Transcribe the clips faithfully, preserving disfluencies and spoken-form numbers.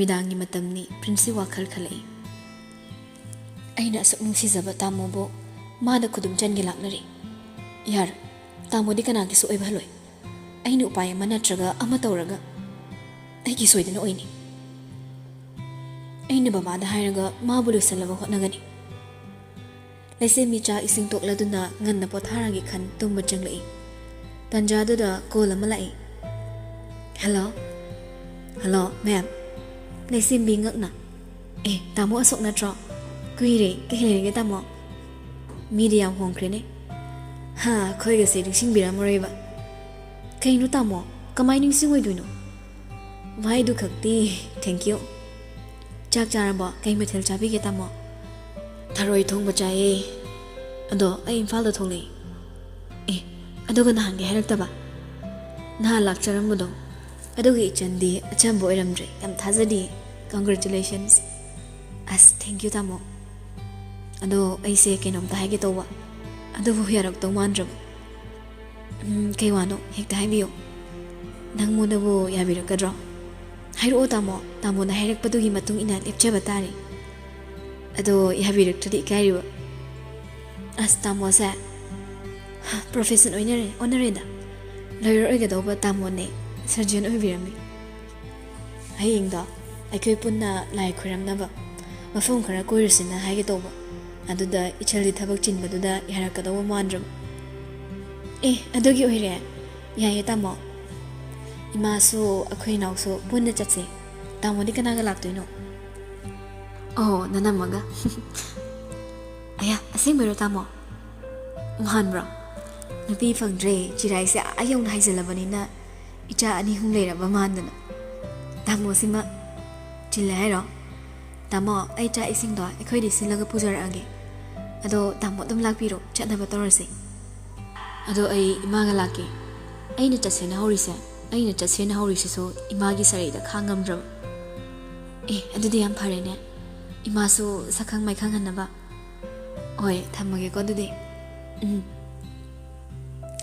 ꯅꯨꯃꯤꯗꯥꯡꯒꯤ ꯃꯇꯝꯅꯤ꯫ ꯄ꯭ꯔꯤꯟꯁꯤ ꯋꯥꯈꯜ ꯈꯜꯂꯛꯏ꯫ ꯑꯩꯅ ꯑꯁꯨꯛ ꯅꯨꯡꯁꯤꯖꯕ ꯇꯥꯃꯣꯕꯨ ꯃꯥꯅ ꯈꯨꯗꯨꯝ ꯆꯟꯒꯦ ꯂꯥꯛꯅꯔꯤ꯫ ꯌꯥꯔꯣꯏ, ꯇꯥꯃꯣꯗꯤ ꯀꯅꯥꯒꯤꯁꯨ ꯑꯣꯏꯕ ꯍꯜꯂꯣꯏ꯫ ꯑꯩꯅ ꯎꯄꯥꯏ ꯑꯃ ꯅꯠꯇ꯭ꯔꯒ ꯑꯃ ꯇꯧꯔꯒ ꯑꯩꯒꯤ ꯁꯣꯏꯗꯅ ꯑꯣꯏꯅꯤ꯫ ꯑꯩꯅ ꯕꯕꯥꯗ ꯍꯥꯏꯔꯒ ꯃꯥꯕꯨ ꯂꯣꯏꯁꯤꯜꯂꯕ ꯍꯣꯠꯅꯒꯅꯤ꯫ ꯂꯩꯁꯦꯝꯕꯤ ꯆꯥꯛ ꯏꯁꯤꯡ ꯇꯣꯛꯂꯗꯨꯅ ꯉꯟꯅ ꯄꯣꯊꯥꯔꯒꯦ ꯈꯟ ꯇꯨꯝꯕ ꯆꯪꯂꯛꯏ꯫ ꯇꯟꯖꯥꯗꯨꯗ ꯀꯣꯜ ꯑꯃ ꯂꯥꯛꯏ꯫ ꯍꯜꯂꯣ꯫ ꯍꯜꯂꯣ, ꯃꯦꯝ꯫ ꯂꯩꯁꯦꯝꯕꯤ ꯉꯛꯅ꯫ ꯑꯦ, ꯇꯥꯃꯣ ꯑꯁꯣꯛ ꯅꯠꯇ꯭ꯔꯣ? ꯀꯨꯏꯔꯦ, ꯀꯩ ꯂꯩꯔꯒꯦ ꯇꯥꯃꯣ? ꯃꯤꯗꯤ ꯌꯥꯝ ꯍꯣꯡꯈ꯭ꯔꯦꯅꯦ꯫ ꯍꯥ, ꯑꯩꯈꯣꯏꯒꯁꯦ ꯅꯤꯡꯁꯤꯡꯕꯤꯔꯝꯃꯔꯣꯏꯕ꯫ ꯀꯩꯅꯣ ꯇꯥꯃꯣ, ꯀꯃꯥꯏ ꯅꯤꯡꯁꯤꯡꯉꯣꯏꯗꯣꯏꯅꯣ? ꯋꯥꯍꯩꯗꯨ ꯈꯛꯇꯤ, thank you꯫ ꯆꯥꯛ ꯆꯥꯔꯕꯣ? ꯀꯩ ꯃꯊꯦꯜ ꯆꯥꯕꯤꯒꯦ ꯇꯥꯃꯣ? ꯊꯔꯣꯏ ꯊꯣꯡꯕ ꯆꯥꯏꯌꯦ꯫ ꯑꯗꯣ ꯑꯩ ꯏꯝꯐꯥꯜꯗ ꯊꯣꯛꯂꯛꯏ꯫ ꯑꯦ, ꯑꯗꯨꯒ ꯅꯍꯥꯟꯒꯤ ꯍꯥꯏꯔꯛꯇꯕ? ꯅꯍꯥꯟ ꯂꯥꯛꯆꯔꯝꯕꯗꯣ, ꯑꯗꯨꯒꯤ ꯏꯆꯟꯗꯤ ꯑꯆꯝꯕ ꯑꯣꯏꯔꯝꯗ꯭ꯔꯦ, ꯌꯥꯝ ꯊꯥꯖꯗꯤꯌꯦ꯫ Congratulations꯫ ꯑꯁ, thank you ꯇꯥꯃꯣ꯫ ꯑꯗꯣ ꯑꯩꯁꯦ ꯀꯩꯅꯣꯝꯇ ꯍꯥꯏꯒꯦ ꯇꯧꯕ, ꯑꯗꯨꯕꯨ ꯌꯥꯔꯛꯇꯧ ꯃꯥꯟꯗ꯭ꯔꯕ꯫ ꯎꯝ, ꯀꯩ ꯋꯥꯅꯣ? ꯍꯦꯛꯇ ꯍꯥꯏꯕꯤꯌꯨ꯫ ꯅꯪꯉꯣꯟꯗꯕꯨ ꯌꯥꯕꯤꯔꯛꯀꯗ꯭ꯔꯣ? ꯍꯥꯏꯔꯛꯑꯣ ꯇꯥꯃꯣ, ꯇꯥꯃꯣꯅ ꯍꯥꯏꯔꯛꯄꯗꯨꯒꯤ ꯃꯇꯨꯡ ꯏꯟꯅ ꯂꯦꯞꯆꯕ ꯇꯥꯔꯦ꯫ ꯑꯗꯣ ꯌꯥꯕꯤꯔꯛꯇ꯭ꯔꯗꯤ ꯏꯀꯥꯏꯔꯤꯕ꯫ ꯑꯁ, ꯇꯥꯃꯣꯁꯦ ꯄ꯭ꯔꯣꯐꯦꯁꯟ ꯑꯣꯏꯅꯔꯦ, ꯑꯣꯟꯅꯔꯦꯗ꯫ ꯂꯣꯌꯔ ꯑꯣꯏꯒꯗꯧꯕ ꯇꯥꯃꯣꯅꯦ ꯁꯔꯖꯟ ꯑꯣꯏꯕꯤꯔꯝꯃꯤ꯫ ꯍꯌꯦꯡꯗꯣ ꯑꯩꯈꯣꯏ ꯄꯨꯟꯅ ꯂꯥꯏ ꯈꯣꯏꯔꯝꯅꯕ ꯃꯐꯝ ꯈꯔ ꯀꯣꯏꯔꯨꯁꯤꯅ ꯍꯥꯏꯒꯦ ꯇꯧꯕ꯫ ꯑꯗꯨꯗ ꯏꯆꯜꯗꯤ ꯊꯕꯛ ꯆꯤꯟꯕꯗꯨꯗ ꯌꯥꯔꯛꯀꯗꯧꯕ ꯃꯥꯟꯗ꯭ꯔꯕ꯫ ꯑꯦ, ꯑꯗꯨꯒꯤ ꯑꯣꯏꯔꯦ꯫ ꯌꯥꯏꯌꯦ ꯇꯥꯃꯣ꯫ ꯏꯃꯥꯁꯨ ꯑꯩꯈꯣꯏ ꯏꯅꯥꯎꯁꯨ ꯄꯨꯟꯅ ꯆꯠꯁꯦ꯫ ꯇꯥꯃꯣꯗꯤ ꯀꯅꯥꯒ ꯂꯥꯛꯇꯣꯏꯅꯣ? ꯑꯣ, ꯅꯅꯝꯃꯒ꯫ ꯑꯌꯥ, ꯑꯁꯦꯡꯕꯩꯔꯣ ꯇꯥꯃꯣ? ꯃꯥꯟꯕ꯭ꯔꯣ? ꯅꯨꯄꯤ ꯐꯪꯗ꯭ꯔꯦ, ꯆꯤꯔꯥꯏꯁꯦ ꯑꯥ ꯌꯧꯅ ꯍꯥꯏꯖꯜꯂꯕꯅꯤꯅ ꯏꯆꯥ ꯑꯅꯤ ꯑꯍꯨꯝ ꯂꯩꯔꯕ ꯃꯥꯟꯗꯅ꯫ ꯇꯥꯃꯣꯁꯤꯃ ꯆꯤꯜꯂꯦ ꯍꯥꯏꯔꯣ? ꯇꯥꯃꯣ, ꯑꯩ ꯆꯥꯛ ꯏꯁꯤꯡꯗꯣ ꯑꯩꯈꯣꯏꯗꯤ ꯁꯤꯜꯂꯒ ꯄꯨꯖꯔꯛꯑꯒꯦ꯫ ꯑꯗꯣ ꯇꯥꯃꯣ ꯑꯗꯨꯝ ꯂꯥꯛꯄꯤꯔꯣ, ꯆꯠꯅꯕ ꯇꯧꯔꯁꯦ꯫ ꯑꯗꯣ ꯑꯩ ꯏꯃꯥꯒ ꯂꯥꯛꯀꯦ꯫ ꯑꯩꯅ ꯆꯠꯁꯦꯅ ꯍꯧꯔꯤꯁꯦ, ꯑꯩꯅ ꯆꯠꯁꯦꯅ ꯍꯧꯔꯤꯁꯤꯁꯨ ꯏꯃꯥꯒꯤ ꯁꯔꯩꯗ ꯈꯥꯡꯉꯝꯗ꯭ꯔꯕ꯫ ꯑꯦ, ꯑꯗꯨꯗꯤ ꯌꯥꯝ ꯐꯔꯦꯅꯦ꯫ ꯏꯃꯥꯁꯨ ꯁꯛꯈꯪ ꯃꯥꯏꯈꯪꯍꯟꯅꯕ꯫ ꯍꯣꯏ, ꯊꯝꯃꯒꯦꯀꯣ ꯑꯗꯨꯗꯤ꯫ ꯎꯝ꯫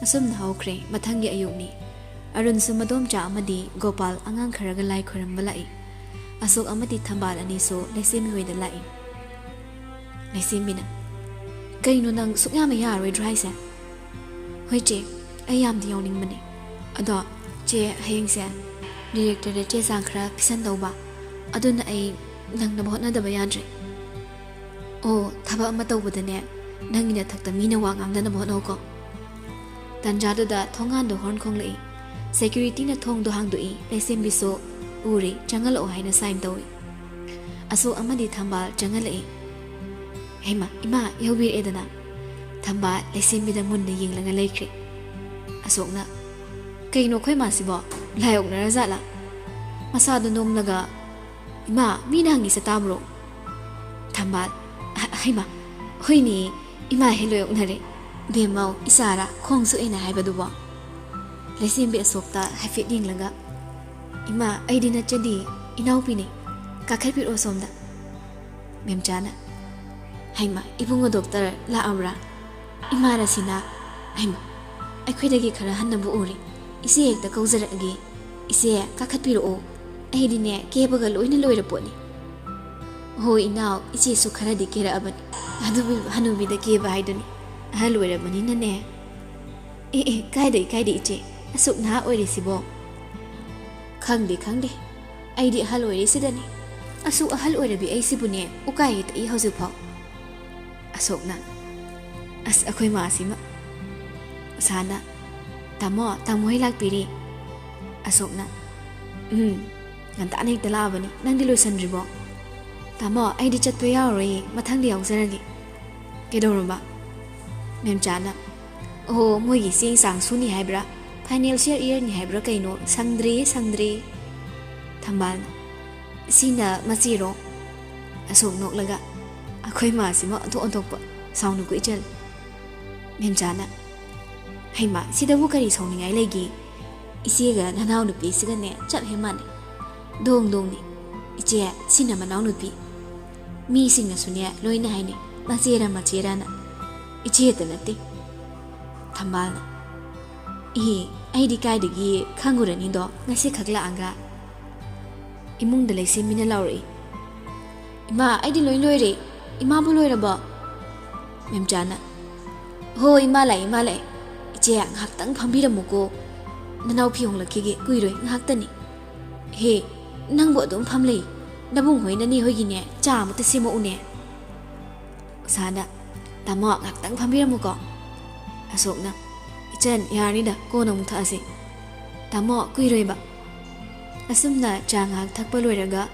ꯑꯁꯨꯝꯅ ꯍꯧꯈ꯭ꯔꯦ ꯃꯊꯪꯒꯤ ꯑꯌꯨꯛꯅꯤ꯫ ꯑꯔꯨꯟꯁꯨ ꯃꯗꯣꯝꯆꯥ ꯑꯃꯗꯤ ꯒꯣꯄꯥꯜ ꯑꯉꯥꯡ ꯈꯔꯒ ꯂꯥꯏ ꯈꯣꯏꯔꯝꯕ ꯂꯥꯛꯏ꯫ ꯑꯁꯣꯛ ꯑꯃꯗꯤ ꯊꯝꯕꯥꯜ ꯑꯅꯤꯁꯨ ꯂꯩꯁꯦꯝꯕꯤ ꯍꯣꯏꯗ ꯂꯥꯛꯏ꯫ ꯂꯩꯁꯦꯝꯕꯤꯅ, "ꯀꯩꯅꯣ, ꯅꯪ ꯁꯨꯛꯌꯥꯝ ꯌꯥꯔꯣꯏꯗ꯭ꯔꯣ ꯍꯥꯏꯁꯦ?" "ꯍꯣꯏ ꯆꯦ, ꯑꯩ ꯌꯥꯝꯗꯤ ꯌꯥꯎꯅꯤꯡꯕꯅꯦ꯫ ꯑꯗꯣ ꯆꯦ, ꯍꯌꯦꯡꯁꯦ ꯗꯤꯔꯦꯛꯇꯔꯗ ꯆꯦ ꯆꯥꯡ ꯈꯔ ꯄꯤꯁꯟꯗꯧꯕ, ꯑꯗꯨꯅ ꯑꯩ ꯅꯪꯅꯕ ꯍꯣꯠꯅꯗꯕ ꯌꯥꯗ꯭ꯔꯦ꯫ ꯑꯣ, ꯊꯕꯛ ꯑꯃ ꯇꯧꯕꯗꯅꯦ, ꯅꯪꯒꯤ ꯅꯊꯛꯇ ꯃꯤꯅ ꯋꯥ ꯉꯥꯡꯗꯅꯕ ꯍꯣꯠꯅꯧꯀꯣ꯫" ꯇꯟꯖꯥꯗꯨꯗ ꯊꯣꯡꯒꯥꯟꯗ ꯍꯣꯔꯟ ꯈꯣꯡꯂꯛꯏ꯫ ꯁꯦꯀ꯭ꯌꯨꯔꯤꯇꯤꯅ ꯊꯣꯡꯗꯣ ꯍꯥꯡꯗꯣꯛꯏ꯫ ꯂꯩꯁꯦꯝꯕꯤꯁꯨ ꯎꯔꯦ, ꯆꯪꯍꯜꯂꯛꯑꯣ ꯍꯥꯏꯅ ꯁꯥꯏꯟ ꯇꯧꯏ꯫ ꯑꯁꯣꯛ ꯑꯃꯗꯤ ꯊꯝꯕꯥꯜ ꯆꯪꯍꯜꯂꯛꯏ꯫ "ꯍꯩꯃꯥ, ꯏꯃꯥ, ꯌꯧꯕꯤꯔꯛꯑꯦꯗꯅ꯫" ꯊꯝꯕꯥꯜ ꯂꯩꯁꯦꯝꯕꯤꯗ ꯃꯨꯟꯅ ꯌꯦꯡꯂꯒ ꯂꯩꯈ꯭ꯔꯦ꯫ ꯑꯁꯣꯛꯅ, "ꯀꯩꯅꯣ ꯑꯩꯈꯣꯏ ꯃꯥꯁꯤꯕꯣ? ꯂꯥꯏ ꯑꯣꯛꯅꯔ ꯖꯥꯠꯂꯥ?" ꯃꯁꯥꯗꯣ ꯅꯣꯝꯂꯒ, "ꯏꯃꯥ, ꯃꯤꯅ ꯍꯪꯉꯤꯁꯦ ꯇꯥꯕ꯭ꯔꯣ?" ꯊꯝꯕꯥꯜ, "ꯍ-, ꯍꯩꯃꯥ, ꯍꯣꯏꯅꯦ, ꯏꯃꯥ ꯍꯦ ꯂꯣꯏ ꯑꯣꯛꯅꯔꯦ꯫ ꯕꯦꯝꯃꯧ, ꯏꯆꯥꯔꯥ ꯈꯣꯡ ꯁꯣꯛꯑꯦꯅ ꯍꯥꯏꯕꯗꯨꯕꯣ?" ꯂꯩꯁꯦꯝꯕꯤ ꯑꯁꯣꯛꯇ ꯍꯥꯏꯐꯦꯠ ꯌꯦꯡꯂꯒ, "ꯏꯃꯥ, ꯑꯩꯗꯤ ꯅꯠꯆꯗꯦ, ꯏꯅꯥꯎꯄꯤꯅꯦ꯫ ꯀꯥꯈꯠꯄꯤꯔꯛꯑꯣ ꯁꯣꯝꯗ꯫" ꯃꯦꯝꯆꯥꯅ, "ꯍꯩꯃꯥ, ꯏꯕꯨꯡꯉꯣ ꯗꯣꯛꯇꯔ ꯂꯥꯛꯑꯕ꯭ꯔꯥ? ꯏꯃꯥ ꯔꯥꯁꯤꯅꯥ, ꯍꯩꯃꯥ, ꯑꯩꯈꯣꯏꯗꯒꯤ ꯈꯔ ꯍꯟꯅꯕꯨ ꯎꯔꯦ꯫ ꯏꯆꯦ ꯍꯦꯛꯇ ꯀꯧꯖꯔꯛꯑꯒꯦ꯫ ꯏꯆꯦ, ꯀꯥꯈꯠꯄꯤꯔꯛꯑꯣ꯫ ꯑꯩꯗꯤꯅꯦ, ꯀꯦꯕꯒ ꯂꯣꯏꯅ ꯂꯣꯏꯔ ꯄꯣꯠꯅꯤ꯫" "ꯍꯣꯏ ꯏꯅꯥꯎ, ꯏꯆꯦꯁꯨ ꯈꯔꯗꯤ ꯀꯦꯔꯛꯑꯕꯅꯤ꯫ ꯑꯗꯨꯕꯨ ꯍꯅꯨꯕꯤꯗ ꯀꯦꯕ ꯍꯥꯏꯗꯨꯅꯤ꯫ ꯑꯍꯜ ꯑꯣꯏꯔꯕꯅꯤꯅꯅꯦ꯫" "ꯑꯦ, ꯑꯦ, ꯀꯥꯏꯗꯩ, ꯀꯥꯏꯗꯩ ꯏꯆꯦ? ꯑꯁꯨꯛ ꯅꯍꯥ ꯑꯣꯏꯔꯤꯁꯤꯕꯣ?" "ꯈꯪꯗꯦ, ꯈꯪꯗꯦ꯫ ꯑꯩꯗꯤ ꯑꯍꯜ ꯑꯣꯏꯔꯤꯁꯤꯗꯅꯤ꯫ ꯑꯁꯨꯛ ꯑꯍꯜ ꯑꯣꯏꯔꯕꯤ ꯑꯩꯁꯤꯕꯨꯅꯦ, ꯎꯀꯥꯏ ꯍꯦꯛꯇ ꯏ ꯍꯧꯖꯤꯛꯐꯥꯎ꯫" ꯑꯁꯣꯛꯅ, "ꯑꯁ, ꯑꯩꯈꯣꯏ ꯃꯥꯁꯤꯃ꯫" ꯎꯁꯥꯅ, "ꯇꯥꯃꯣ, ꯇꯥꯃꯣ ꯍꯣꯏ ꯂꯥꯛꯄꯤꯔꯦ꯫" ꯑꯁꯣꯛꯅ, "ꯎꯝ, ꯉꯟꯇꯥꯅ ꯍꯦꯛꯇ ꯂꯥꯛꯑꯕꯅꯤ꯫ ꯅꯪꯗꯤ ꯂꯣꯏꯁꯟꯗ꯭ꯔꯤꯕꯣ?" "ꯇꯥꯃꯣ, ꯑꯩꯗꯤ ꯆꯠꯄ ꯌꯥꯎꯔꯔꯣꯏꯌꯦ, ꯃꯊꯪꯗ ꯌꯥꯎꯖꯔꯒꯦ꯫" "ꯀꯩꯗꯧꯔꯕ?" ꯃꯦꯝꯆꯥꯅ, "ꯑꯣꯍꯣ, ꯃꯣꯏꯒꯤ ꯆꯦ ꯆꯥꯡ ꯁꯨꯅꯤ ꯍꯥꯏꯕ꯭ꯔꯥ, ꯐꯥꯏꯅꯦꯟꯁꯤꯌꯦꯜ ꯏꯌꯔꯅꯤ ꯍꯥꯏꯕ꯭ꯔꯥ ꯀꯩꯅꯣ, ꯁꯪꯗ꯭ꯔꯦ, ꯁꯪꯗ꯭ꯔꯦ꯫" ꯊꯝꯕꯥꯜꯅ, "ꯁꯤꯅ ꯃꯆꯦꯔꯣ?" ꯑꯁꯣꯛ ꯅꯣꯛꯂꯒ, "ꯑꯩꯈꯣꯏ ꯃꯥꯁꯤꯃ ꯑꯣꯟꯊꯣꯛ ꯑꯣꯟꯊꯣꯛꯄ, ꯁꯥꯎꯅꯨꯀꯣ ꯏꯆꯜ꯫" ꯃꯦꯝꯆꯥꯅ, "ꯍꯩꯃꯥ, ꯁꯤꯗꯕꯨ ꯀꯔꯤ ꯁꯥꯎꯅꯤꯡꯉꯥꯏ ꯂꯩꯒꯦ? ꯏꯆꯦꯒ ꯅꯅꯥꯎꯅꯨꯄꯤꯁꯤꯒꯅꯦ ꯆꯞ ꯍꯦꯛ ꯃꯥꯟꯅꯩ꯫ ꯗꯣꯡ ꯗꯣꯡꯅꯤ꯫ ꯏꯆꯦ, ꯁꯤꯅ ꯃꯅꯥꯎꯅꯨꯄꯤ꯫ ꯃꯤꯁꯤꯡꯅꯁꯨꯅꯦ ꯂꯣꯏꯅ ꯍꯥꯏꯅꯩ, ꯃꯆꯦꯔ ꯃꯆꯦꯔꯅ꯫ ꯏꯆꯦꯇ ꯅꯠꯇꯦ꯫" ꯊꯝꯕꯥꯜꯅ, "ꯏꯍꯦ, ꯑꯩꯗꯤ ꯀꯥꯏꯗꯒꯤ ꯈꯪꯉꯨꯔꯅꯤꯗꯣ, ꯉꯁꯤꯈꯛ ꯂꯥꯛꯑꯒ?" ꯏꯃꯨꯡꯗ ꯂꯩꯁꯦꯝꯕꯤꯅ ꯂꯥꯎꯔꯛꯏ, "ꯏꯃꯥ, ꯑꯩꯗꯤ ꯂꯣꯏ ꯂꯣꯏꯔꯦ꯫ ꯏꯃꯥꯕꯨ ꯂꯣꯏꯔꯕꯣ?" ꯃꯦꯝꯆꯥꯅ, "ꯍꯣ, ꯏꯃꯥ ꯂꯥꯛꯑꯦ, ꯏꯃꯥ ꯂꯥꯛꯑꯦ꯫ ꯏꯆꯦ, ꯉꯥꯏꯍꯥꯛꯇꯪ ꯐꯝꯕꯤꯔꯝꯃꯨꯀꯣ꯫ ꯅꯅꯥꯎ ꯐꯤ ꯍꯣꯡꯂꯛꯈꯤꯒꯦ, ꯀꯨꯏꯔꯣꯏ, ꯉꯥꯏꯍꯥꯛꯇꯅꯤ꯫ ꯍꯦ, ꯅꯪꯕꯨ ꯑꯗꯨꯝ ꯐꯝ ꯂꯩ? ꯅꯕꯨꯡ ꯍꯣꯏ ꯅꯅꯦ ꯍꯣꯏꯒꯤꯅꯦ, ꯆꯥ ꯑꯃꯇ ꯁꯦꯝꯃꯛꯎꯅꯦ꯫" ꯎꯁꯥꯅ, "ꯇꯥꯃꯣ, ꯉꯥꯏꯍꯥꯛꯇꯪ ꯐꯝꯕꯤꯔꯝꯃꯨꯀꯣ꯫" ꯑꯁꯣꯛꯅ, "ꯏꯆꯟ, ꯌꯥꯔꯅꯤꯗ, ꯀꯣꯟꯅ ꯑꯃꯨꯛ ꯊꯛꯑꯁꯤ꯫ ꯇꯥꯃꯣ, ꯀꯨꯏꯔꯣꯏꯕ꯫" ꯑꯁꯨꯝꯅ ꯆꯥ ꯉꯥꯏꯍꯥꯛ ꯊꯛꯄ ꯂꯣꯏꯔꯒ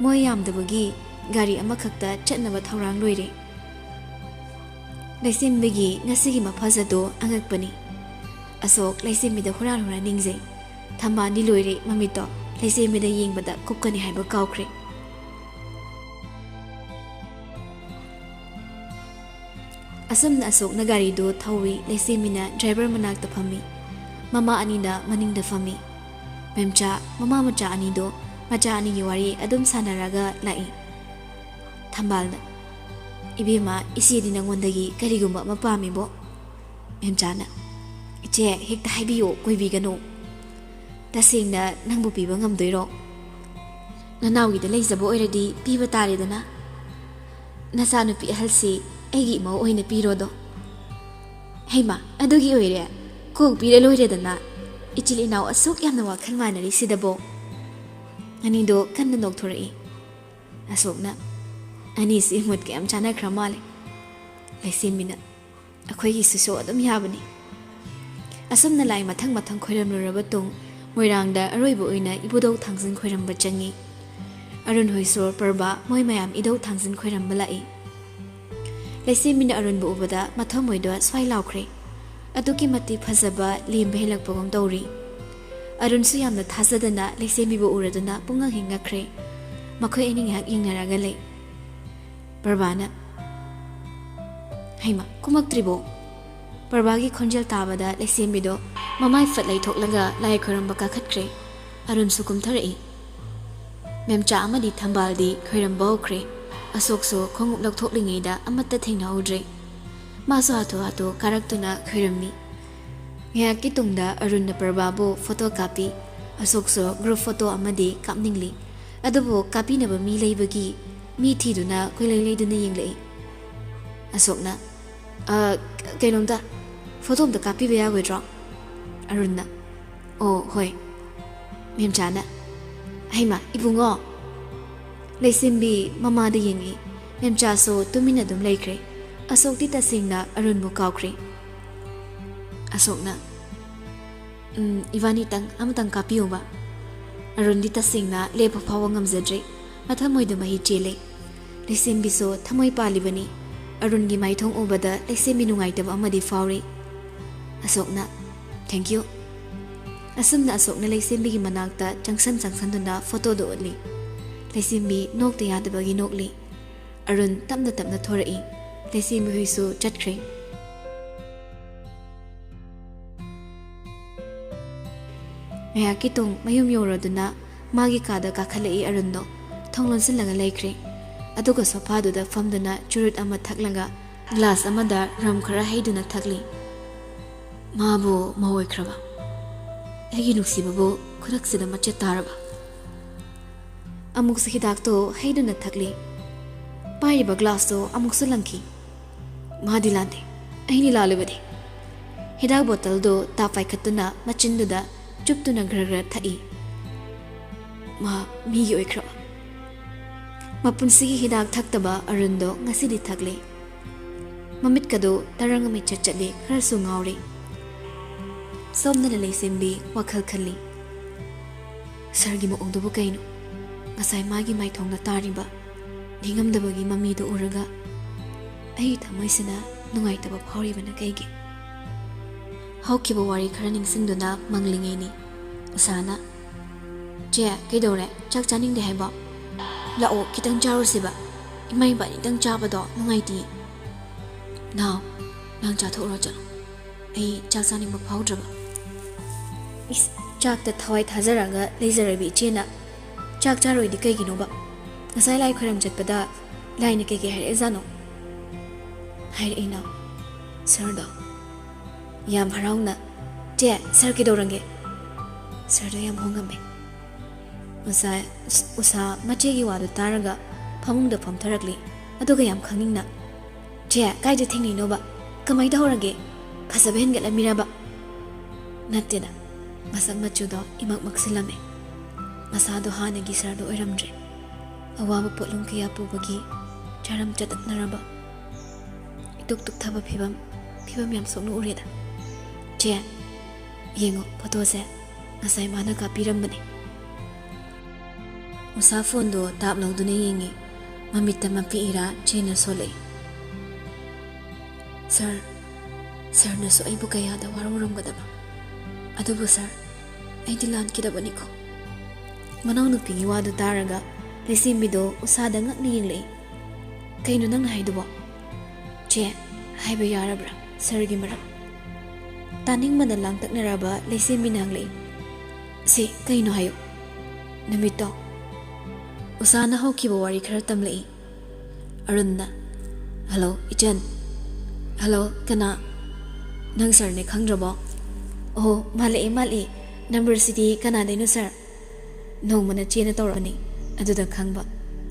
ꯃꯣꯏ ꯌꯥꯝꯗꯕꯒꯤ ꯒꯥꯔꯤ ꯑꯃꯈꯛꯇ ꯆꯠꯅꯕ ꯊꯧꯔꯥꯡ ꯂꯣꯏꯔꯦ꯫ ꯂꯩꯁꯦꯝꯕꯤꯒꯤ ꯉꯁꯤꯒꯤ ꯃꯐꯖꯗꯣ ꯑꯉꯛꯄꯅꯤ꯫ ꯑꯁꯣꯛ ꯂꯩꯁꯦꯝꯕꯤꯗ ꯍꯨꯔꯥꯟ ꯍꯨꯔꯥꯟ ꯅꯤꯡꯖꯩ꯫ ꯊꯝꯕꯥꯜꯗꯤ ꯂꯣꯏꯔꯦ, ꯃꯃꯤꯠꯇꯣ ꯂꯩꯁꯦꯝꯕꯤꯗ ꯌꯦꯡꯕꯗ ꯀꯨꯞꯀꯅꯤ ꯍꯥꯏꯕ ꯀꯥꯎꯈ꯭ꯔꯦ꯫ ꯑꯁꯨꯝꯅ ꯑꯁꯣꯛꯅ ꯒꯥꯔꯤꯗꯨ ꯊꯧꯏ, ꯂꯩꯁꯦꯝꯕꯤꯅ ꯗ꯭ꯔꯥꯏꯚꯔ ꯃꯅꯥꯛꯇ ꯐꯝꯃꯤ꯫ ꯃꯃꯥ ꯑꯅꯤꯅ ꯃꯅꯤꯡꯗ ꯐꯝꯃꯤ꯫ ꯃꯦꯝꯆꯥ, ꯃꯃꯥ ꯃꯆꯥ ꯑꯅꯤꯗꯣ ꯃꯆꯥ ꯑꯅꯤꯒꯤ ꯋꯥꯔꯤ ꯑꯗꯨꯝ ꯁꯥꯟꯅꯔꯒ ꯂꯥꯛꯏ꯫ ꯊꯝꯕꯥꯜꯅ, "ꯏꯕꯦꯝꯃ, ꯏꯆꯦꯗꯤ ꯅꯪꯉꯣꯟꯗꯒꯤ ꯀꯔꯤꯒꯨꯝꯕ ꯑꯃ ꯄꯥꯝꯃꯤꯕꯣ?" ꯃꯦꯝꯆꯥꯅ, "ꯏꯆꯦ, ꯍꯦꯛꯇ ꯍꯥꯏꯕꯤꯌꯨ, ꯀꯣꯏꯕꯤꯒꯅꯨ꯫ ꯇꯁꯦꯡꯅ ꯅꯪꯕꯨ ꯄꯤꯕ ꯉꯝꯗꯣꯏꯔꯣ? ꯅꯅꯥꯎꯒꯤꯗ ꯂꯩꯖꯕ ꯑꯣꯏꯔꯗꯤ ꯄꯤꯕ ꯇꯥꯔꯦꯗꯅ꯫ ꯅꯆꯥꯅꯨꯄꯤ ꯑꯍꯜꯁꯤ ꯑꯩꯒꯤ ꯏꯃꯧ ꯑꯣꯏꯅ ꯄꯤꯔꯣꯗꯣ꯫" "ꯍꯩꯃꯥ, ꯑꯗꯨꯒꯤ ꯑꯣꯏꯔꯦ? ꯀꯣꯛ ꯄꯤꯔ ꯂꯣꯏꯔꯦꯗꯅ꯫ ꯏꯆꯤꯜ ꯏꯅꯥꯎ ꯑꯁꯨꯛ ꯌꯥꯝꯅ ꯋꯥꯈꯜ ꯃꯥꯟꯅꯔꯤꯁꯤꯗꯕꯣ꯫" ꯑꯅꯤꯗꯣ ꯀꯟꯅ ꯅꯣꯛꯊꯣꯔꯛꯏ꯫ ꯑꯁꯣꯛꯅ, "ꯑꯅꯤꯁꯤ ꯃꯨꯠꯀ ꯌꯥꯝ ꯆꯥꯟꯅꯈ꯭ꯔ ꯃꯥꯜꯂꯦ꯫" ꯂꯩꯁꯦꯝꯕꯤꯅ, "ꯑꯩꯈꯣꯏꯒꯤꯁꯤꯁꯨ ꯑꯗꯨꯝ ꯌꯥꯕꯅꯤ꯫" ꯑꯁꯨꯝꯅ ꯂꯥꯏ ꯃꯊꯪ ꯃꯊꯪ ꯈꯣꯏꯔꯝꯂꯨꯔꯕ ꯇꯨꯡ, ꯃꯣꯏꯔꯥꯡꯗ ꯑꯔꯣꯏꯕ ꯑꯣꯏꯅ ꯏꯕꯨꯙꯧ ꯊꯥꯡꯖꯤꯡ ꯈꯣꯏꯔꯝꯕ ꯆꯪꯉꯤ꯫ ꯑꯔꯨꯟ ꯍꯣꯏꯁꯨ ꯄ꯭ꯔꯚꯥ ꯃꯣꯏ ꯃꯌꯥꯝ ꯏꯙꯧ ꯊꯥꯡꯖꯤꯡ ꯈꯣꯏꯔꯝꯕ ꯂꯥꯛꯏ꯫ ꯂꯩꯁꯦꯝꯕꯤꯅ ꯑꯔꯨꯟꯕꯨ ꯎꯕꯗ ꯃꯊꯃꯣꯏꯗꯣ ꯁ꯭ꯋꯥꯏ ꯂꯥꯎꯈ꯭ꯔꯦ꯫ ꯑꯗꯨꯛꯀꯤ ꯃꯇꯤꯛ ꯐꯖꯕ, ꯂꯦꯝꯕ ꯍꯦꯜꯂꯛꯄꯒꯨꯝ ꯇꯧꯔꯤ꯫ ꯑꯔꯨꯟꯁꯨ ꯌꯥꯝꯅ ꯊꯥꯖꯗꯅ ꯂꯩꯁꯦꯝꯕꯤꯕꯨ ꯎꯔꯗꯨꯅ ꯄꯨꯡꯉꯛ ꯍꯦꯛ ꯉꯛꯈ꯭ꯔꯦ꯫ ꯃꯈꯣꯏ ꯑꯅꯤ ꯉꯥꯏꯍꯥꯛ ꯌꯦꯡꯅꯔꯒ ꯂꯩ꯫ ꯄ꯭ꯔꯚꯥꯅ, "ꯍꯩꯃꯥ, ꯀꯨꯝꯃꯛꯇ꯭ꯔꯤꯕꯣ?" ꯄ꯭ꯔꯚꯥꯒꯤ ꯈꯣꯟꯖꯦꯜ ꯇꯥꯕꯗ ꯂꯩꯁꯦꯝꯕꯤꯗꯣ ꯃꯃꯥꯏ ꯐꯠ ꯂꯩꯊꯣꯛꯂꯒ ꯂꯥꯏ ꯈꯣꯏꯔꯝꯕ ꯀꯥꯈꯠꯈ꯭ꯔꯦ꯫ ꯑꯔꯨꯟꯁꯨ ꯀꯨꯝꯊꯔꯛꯏ꯫ ꯃꯦꯝꯆꯥ ꯑꯃꯗꯤ ꯊꯝꯕꯥꯜꯗꯤ ꯈꯣꯏꯔꯝꯕ ꯍꯧꯈ꯭ꯔꯦ꯫ ꯑꯁꯣꯛꯁꯨ ꯈꯣꯡꯎꯞ ꯂꯧꯊꯣꯛꯂꯤꯉꯩꯗ ꯑꯃꯠꯇ ꯊꯦꯡꯅꯍꯧꯗ꯭ꯔꯦ꯫ ꯃꯥꯁꯨ ꯍꯥꯊꯨ ꯍꯥꯊꯨ ꯀꯥꯔꯛꯇꯨꯅ ꯈꯣꯏꯔꯝꯃꯤ꯫ ꯉꯥꯏꯍꯥꯛꯀꯤ ꯇꯨꯡꯗ ꯑꯔꯨꯟꯅ ꯄ꯭ꯔꯚꯥꯕꯨ ꯐꯣꯇꯣ ꯀꯥꯞꯄꯤ꯫ ꯑꯁꯣꯛꯁꯨ ꯒ꯭ꯔꯨꯞ ꯐꯣꯇꯣ ꯑꯃꯗꯤ ꯀꯥꯞꯅꯤꯡꯂꯤ꯫ ꯑꯗꯨꯕꯨ ꯀꯥꯞꯄꯤꯅꯕ ꯃꯤ ꯂꯩꯕꯒꯤ ꯃꯤ ꯊꯤꯗꯨꯅ ꯀꯣꯏꯂꯩ ꯂꯩꯗꯨꯅ ꯌꯦꯡꯂꯛꯏ꯫ ꯑꯁꯣꯛꯅ, "ꯑ, ꯀꯩꯅꯣꯝꯇ, ꯐꯣꯇꯣ ꯑꯝꯇ ꯀꯥꯞꯄꯤꯕ ꯌꯥꯒꯣꯏꯗ꯭ꯔꯣ?" ꯑꯔꯨꯟꯅ, "ꯑꯣ, ꯍꯣꯏ꯫" ꯃꯦꯝꯆꯥꯅ, "ꯍꯩꯃꯥ, ꯏꯕꯨꯡꯉꯣ!" ꯂꯩꯁꯦꯝꯕꯤ ꯃꯃꯥꯗ ꯌꯦꯡꯉꯤ꯫ ꯃꯦꯝꯆꯥꯁꯨ ꯇꯨꯃꯤꯟꯅ ꯑꯗꯨꯝ ꯂꯩꯈ꯭ꯔꯦ꯫ ꯑꯁꯣꯛꯇꯤ ꯇꯁꯦꯡꯅ ꯑꯔꯨꯟꯕꯨ ꯀꯥꯎꯈ꯭ꯔꯦ꯫ ꯑꯁꯣꯛꯅ, "ꯎꯝ, ꯏꯕꯥꯅꯤꯇꯪ ꯑꯃꯇꯪ ꯀꯥꯞꯄꯤꯌꯨꯕ꯫" ꯑꯔꯨꯟꯗꯤ ꯇꯁꯦꯡꯅ ꯂꯦꯞꯄ ꯐꯥꯎꯕ ꯉꯝꯖꯗ꯭ꯔꯦ꯫ ꯃꯊꯃꯣꯏꯗ ꯃꯍꯤ ꯆꯦꯜꯂꯦ꯫ ꯂꯩꯁꯦꯝꯕꯤꯁꯨ ꯊꯃꯣꯏ ꯄꯥꯜꯂꯤꯕꯅꯤ꯫ ꯑꯔꯨꯟꯒꯤ ꯃꯥꯏꯊꯣꯡ ꯎꯕꯗ ꯂꯩꯁꯦꯝꯕꯤ ꯅꯨꯡꯉꯥꯏꯇꯕ ꯑꯃꯗꯤ ꯐꯥꯎꯔꯤ꯫ ꯑꯁꯣꯛꯅ, "Thank you꯫" ꯑꯁꯨꯝꯅ ꯑꯁꯣꯛꯅ ꯂꯩꯁꯦꯝꯕꯤꯒꯤ ꯃꯅꯥꯛꯇ ꯆꯪꯁꯟ ꯆꯪꯁꯟꯗꯨꯅ ꯐꯣꯇꯣꯗꯨ ꯎꯠꯂꯤ꯫ ꯂꯩꯁꯦꯝꯕꯤ ꯅꯣꯛꯇ ꯌꯥꯗꯕꯒꯤ ꯅꯣꯛꯂꯤ꯫ ꯑꯔꯨꯟ ꯇꯞꯅ ꯇꯞꯅ ꯊꯣꯔꯛꯏ꯫ ꯂꯩꯁꯦꯝꯕꯤ ꯍꯣꯏꯁꯨ ꯆꯠꯈ꯭ꯔꯦ꯫ ꯉꯥꯏꯍꯥꯛꯀꯤ ꯇꯨꯡ ꯃꯌꯨꯝ ꯌꯧꯔꯗꯨꯅ ꯃꯥꯒꯤ ꯀꯥꯗ ꯀꯥꯈꯠꯂꯛꯏ ꯑꯔꯨꯟꯗꯣ꯫ ꯊꯣꯡ ꯂꯣꯟꯁꯤꯜꯂꯒ ꯂꯩꯈ꯭ꯔꯦ꯫ ꯑꯗꯨꯒ ꯁꯣꯐꯥꯗꯨꯗ ꯐꯝꯗꯨꯅ ꯆꯨꯔꯨꯠ ꯑꯃ ꯊꯛꯂꯒ ꯒ꯭ꯂꯥꯁ ꯑꯃꯗ ꯔꯝ ꯈꯔ ꯍꯩꯗꯨꯅ ꯊꯛꯂꯤ꯫ ꯃꯥꯕꯨ ꯃꯧ ꯑꯣꯏꯈ꯭ꯔꯕ? ꯑꯩꯒꯤ ꯅꯨꯡꯁꯤꯕꯕꯨ ꯈꯨꯗꯛꯁꯤꯗ ꯃꯆꯦꯠ ꯇꯥꯔꯕ? ꯑꯃꯨꯛꯁꯨ ꯍꯤꯗꯥꯛꯇꯣ ꯍꯩꯗꯨꯅ ꯊꯛꯂꯤ꯫ ꯄꯥꯏꯔꯤꯕ ꯒ꯭ꯂꯥꯁꯇꯣ ꯑꯃꯨꯛꯁꯨ ꯂꯪꯈꯤ꯫ ꯃꯥꯗꯤ ꯂꯥꯟꯗꯦ, ꯑꯩꯅꯤ ꯂꯥꯜꯂꯨꯕꯗꯤ꯫ ꯍꯤꯗꯥꯛ ꯕꯣꯇꯜꯗꯣ ꯇꯥꯞ ꯄꯥꯏꯈꯠꯇꯨꯅ ꯃꯆꯤꯟꯗꯨꯗ ꯆꯨꯞꯇꯨꯅ ꯒ꯭ꯔ ꯒ꯭ꯔ ꯊꯛꯏ꯫ ꯃꯥ ꯃꯤꯒꯤ ꯑꯣꯏꯈ꯭ꯔꯕ? ꯃꯄꯨꯟꯁꯤꯒꯤ ꯍꯤꯗꯥꯛ ꯊꯛꯇꯕ ꯑꯔꯨꯟꯗꯣ ꯉꯁꯤꯗꯤ ꯊꯛꯂꯦ꯫ ꯃꯃꯤꯠꯀꯗꯣ ꯇꯔꯪ ꯑꯃ ꯏꯆꯠ ꯆꯠꯂꯦ, ꯈꯔꯁꯨ ꯉꯥꯎꯔꯦ꯫ ꯁꯣꯝꯗꯅ ꯂꯩꯁꯦꯝꯕꯤ ꯋꯥꯈꯜ ꯈꯜꯂꯤ꯫ ꯁꯔꯒꯤ ꯃꯑꯣꯡꯗꯨꯕꯨ ꯀꯩꯅꯣ? ꯉꯁꯥꯏ ꯃꯥꯒꯤ ꯃꯥꯏꯊꯣꯡꯗ ꯇꯥꯔꯤꯕ ꯅꯤꯡꯉꯝꯗꯕꯒꯤ ꯃꯃꯤꯗꯨ ꯎꯔꯒ ꯑꯩꯒꯤ ꯊꯃꯣꯏꯁꯤꯅ ꯅꯨꯡꯉꯥꯏꯇꯕ ꯐꯥꯎꯔꯤꯕꯅ ꯀꯩꯒꯤ? ꯍꯧꯈꯤꯕ ꯋꯥꯔꯤ ꯈꯔ ꯅꯤꯡꯁꯤꯡꯗꯨꯅ ꯃꯪꯂꯤꯉꯩꯅꯤ꯫ ꯎꯁꯥꯅ, "ꯆꯦ, ꯀꯩꯗꯧꯔꯦ? ꯆꯥꯛ ꯆꯥꯅꯤꯡꯗꯦ ꯍꯥꯏꯕꯣ? ꯂꯥꯛꯑꯣ, ꯈꯤꯇꯪ ꯆꯥꯔꯨꯁꯤꯕ꯫ ꯏꯃꯥ ꯏꯕꯥꯅꯤꯇꯪ ꯆꯥꯕꯗꯣ ꯅꯨꯡꯉꯥꯏꯇꯦ꯫" "ꯅꯥꯎ, ꯅꯪ ꯆꯥꯊꯣꯛꯎꯔꯣ ꯆꯠꯂꯣ꯫ ꯑꯩ ꯆꯥꯛ ꯆꯥꯅꯤꯡꯕ ꯐꯥꯎꯗ꯭ꯔꯕ꯫" "ꯏꯁ, ꯆꯥꯛꯇ ꯊꯋꯥꯏ ꯊꯥꯖꯔꯒ ꯂꯩꯖꯔꯕꯤ ꯏꯆꯦꯅ ꯆꯥꯛ ꯆꯥꯔꯣꯏꯗꯤ ꯀꯩꯒꯤꯅꯣꯕ? ꯉꯁꯥꯏ ꯂꯥꯏ ꯈꯣꯏꯔꯝ ꯆꯠꯄꯗ ꯂꯥꯏꯅ ꯀꯩꯀꯩ ꯍꯥꯏꯔꯛꯑꯦꯖꯥꯠꯅꯣ?" "ꯍꯥꯏꯔꯛꯏꯅꯣ?" "ꯁꯔꯗꯣ ꯌꯥꯝ ꯍꯔꯥꯎꯅ, 'ꯆꯦ, ꯁꯔ ꯀꯩꯗꯧꯔꯒꯦ?' ꯁꯔꯗꯣ ꯌꯥꯝ ꯍꯣꯡꯉꯝꯃꯦ꯫" ꯎꯁꯥ, ꯎꯁꯥ ꯃꯆꯦꯒꯤ ꯋꯥꯗꯨ ꯇꯥꯔꯒ ꯐꯃꯨꯡꯗ ꯐꯝꯊꯔꯛꯂꯤ꯫ ꯑꯗꯨꯒ ꯌꯥꯝ ꯈꯪꯅꯤꯡꯅ, "ꯆꯦ, ꯀꯥꯏꯗ ꯊꯦꯡꯅꯩꯅꯣꯕ? ꯀꯃꯥꯏ ꯇꯧꯍꯧꯔꯒꯦ? ꯐꯖꯕ ꯍꯦꯟꯒꯠꯂꯝꯃꯤꯔꯕ?" ꯅꯠꯇꯦꯗ, ꯃꯁꯛ ꯃꯆꯨꯗꯣ ꯏꯃꯛ ꯃꯛꯁꯤꯜꯂꯝꯃꯦ꯫ ꯃꯁꯥꯗꯣ ꯍꯥꯟꯅꯒꯤ ꯁꯥꯔꯗꯣ ꯑꯣꯏꯔꯝꯗ꯭ꯔꯦ꯫ ꯑꯋꯥꯕ ꯄꯣꯠꯂꯨꯝ ꯀꯌꯥ ꯄꯨꯕꯒꯤ ꯆꯥꯔꯝ ꯆꯇꯠꯅꯔꯕ, ꯏꯇꯨꯛ ꯇꯨꯛꯊꯕ ꯐꯤꯕꯝ, ꯐꯤꯕꯝ ꯌꯥꯝ ꯁꯣꯛꯅ ꯎꯔꯦꯗ꯫ "ꯆꯦ, ꯌꯦꯡꯉꯣ, ꯐꯣꯇꯣꯁꯦ ꯉꯁꯥꯏ ꯃꯥꯅ ꯀꯥꯞꯄꯤꯔꯝꯕꯅꯦ꯫" ꯎꯁꯥ ꯐꯣꯟꯗꯣ ꯇꯥꯞ ꯂꯧꯗꯨꯅ ꯌꯦꯡꯉꯤ꯫ ꯃꯃꯤꯠꯇ ꯃꯄꯤ ꯏꯔꯥ ꯆꯦꯅ ꯁꯣꯜꯂꯛꯏ꯫ "ꯁꯥꯔ, ꯁꯥꯔꯅꯁꯨ ꯑꯩꯕꯨ ꯀꯌꯥꯗ ꯋꯥꯔꯧꯔꯝꯒꯗꯕ꯫ ꯑꯗꯨꯕꯨ ꯁꯥꯔ, ꯑꯩꯗꯤ ꯂꯥꯟꯈꯤꯗꯕꯅꯤꯀꯣ꯫" ꯃꯅꯥꯎꯅꯨꯄꯤꯒꯤ ꯋꯥꯗꯨ ꯇꯥꯔꯒ ꯂꯩꯁꯦꯝꯕꯤꯗꯣ ꯎꯁꯥꯗ ꯉꯛꯅ ꯌꯦꯡꯂꯛꯏ꯫ "ꯀꯩꯅꯣ ꯅꯪꯅ ꯍꯥꯏꯗꯨꯕꯣ?" "ꯆꯦ, ꯍꯥꯏꯕ ꯌꯥꯔꯕ꯭ꯔꯥ ꯁꯥꯔꯒꯤ ꯃꯔꯝ?" ꯇꯥꯅꯤꯡꯕꯅ ꯂꯥꯡꯇꯛꯅꯔꯕ ꯂꯩꯁꯦꯝꯕꯤꯅ ꯍꯪꯂꯛꯏ꯫ "ꯁꯤ ꯀꯩꯅꯣ ꯍꯥꯏꯌꯨ꯫" ꯅꯨꯃꯤꯠꯇꯣ ꯎꯁꯥꯅ ꯍꯧꯈꯤꯕ ꯋꯥꯔꯤ ꯈꯔ ꯇꯝꯂꯛꯏ꯫ ꯑꯔꯨꯟꯅ, "ꯍꯜꯂꯣ, ꯏꯆꯟ꯫" "ꯍꯜꯂꯣ, ꯀꯅꯥ?" "ꯅꯪ ꯁꯥꯔꯅꯦ ꯈꯪꯗ꯭ꯔꯕꯣ?" "ꯑꯣꯍꯣ, ꯃꯥꯜꯂꯛꯑꯦ, ꯃꯥꯜꯂꯛꯑꯦ꯫ ꯅꯝꯕꯔꯁꯤꯗꯤ ꯀꯅꯥꯗꯩꯅꯣ ꯁꯥꯔ?" "ꯅꯣꯡꯃ ꯅꯆꯦꯅ ꯇꯧꯔꯛꯄꯅꯤ, ꯑꯗꯨꯗ ꯈꯪꯕ꯫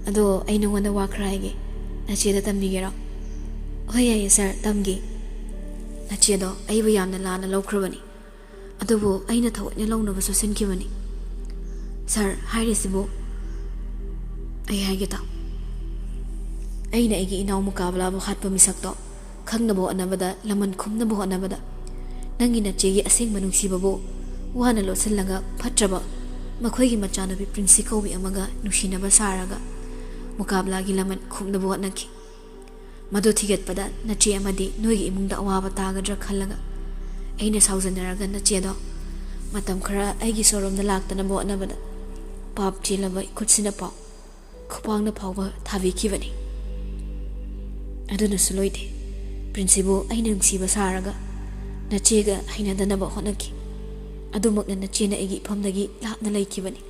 ꯑꯗꯣ ꯑꯩ ꯅꯉꯣꯟꯗ ꯋꯥ ꯈꯔ ꯍꯥꯏꯒꯦ꯫ ꯅꯆꯦꯗ ꯇꯝꯕꯤꯒꯦꯔꯣ?" "ꯍꯣꯏ, ꯌꯥꯏꯌꯦ ꯁꯥꯔ, ꯇꯝꯒꯦ꯫" "ꯅꯆꯦꯗꯣ ꯑꯩꯕꯨ ꯌꯥꯝꯅ ꯂꯥꯟꯅ ꯂꯧꯈ꯭ꯔꯕꯅꯤ꯫ ꯑꯗꯨꯕꯨ ꯑꯩꯅ ꯊꯑꯣꯏꯅ ꯂꯧꯅꯕꯁꯨ ꯁꯤꯟꯈꯤꯕꯅꯤ꯫" "ꯁꯥꯔ, ꯍꯥꯏꯔꯤꯁꯤꯕꯨ?" "ꯑꯩ ꯍꯥꯏꯒꯦ ꯇꯥꯎ꯫ ꯑꯩꯅ ꯑꯩꯒꯤ ꯏꯅꯥꯎ ꯃꯨꯀꯥꯕꯂꯥꯕꯨ ꯍꯥꯠꯄ ꯃꯤꯁꯛꯇꯣ ꯈꯪꯅꯕ ꯍꯣꯠꯅꯕꯗ, ꯂꯃꯟ ꯈꯨꯝꯅꯕ ꯍꯣꯠꯅꯕꯗ, ꯅꯪꯒꯤ ꯅꯆꯦꯒꯤ ꯑꯁꯦꯡꯕ ꯅꯨꯡꯁꯤꯕꯕꯨ ꯋꯥꯅ ꯂꯣꯠꯁꯤꯜꯂꯒ, ꯐꯠꯇ꯭ꯔꯕ ꯃꯈꯣꯏꯒꯤ ꯃꯆꯥꯅꯨꯄꯤ ꯄ꯭ꯔꯤꯟꯁꯤ ꯀꯧꯕꯤ ꯑꯃꯒ ꯅꯨꯡꯁꯤꯅꯕ ꯁꯥꯔꯒ, ꯃꯨꯀꯥꯕꯂꯥꯒꯤ ꯂꯃꯟ ꯈꯨꯝꯅꯕ ꯍꯣꯠꯅꯈꯤ꯫ ꯃꯗꯨ ꯊꯤꯒꯠꯄꯗ ꯅꯆꯦ ꯑꯃꯗꯤ ꯅꯣꯏꯒꯤ ꯏꯃꯨꯡꯗ ꯑꯋꯥꯕ ꯇꯥꯒꯗ꯭ꯔꯥ ꯈꯜꯂꯒ, ꯑꯩꯅ ꯁꯥꯎꯖꯟꯅꯔꯒ ꯅꯆꯦꯗꯣ ꯃꯇꯝ ꯈꯔ ꯑꯩꯒꯤ ꯁꯣꯔꯨꯝꯗ ꯂꯥꯛꯇꯅꯕ ꯍꯣꯠꯅꯕꯗ, ꯄꯥꯞ ꯆꯦꯜꯂꯕ ꯏꯈꯨꯠꯁꯤꯅ ꯄꯥꯎ ꯈꯨꯄꯥꯡꯅ ꯐꯥꯎꯕ ꯊꯥꯕꯤꯈꯤꯕꯅꯤ꯫ ꯑꯗꯨꯅꯁꯨ ꯂꯣꯏꯗꯦ, ꯄ꯭ꯔꯤꯟꯁꯤꯕꯨ ꯑꯩꯅ ꯅꯨꯡꯁꯤꯕ ꯁꯥꯔꯒ ꯅꯆꯦꯒ ꯍꯩꯅꯗꯅꯕ ꯍꯣꯠꯅꯈꯤ꯫ ꯑꯗꯨꯃꯛꯅ ꯅꯆꯦꯅ ꯑꯩꯒꯤ ꯏꯐꯝꯗꯒꯤ ꯂꯥꯞꯅ ꯂꯩꯈꯤꯕꯅꯤ꯫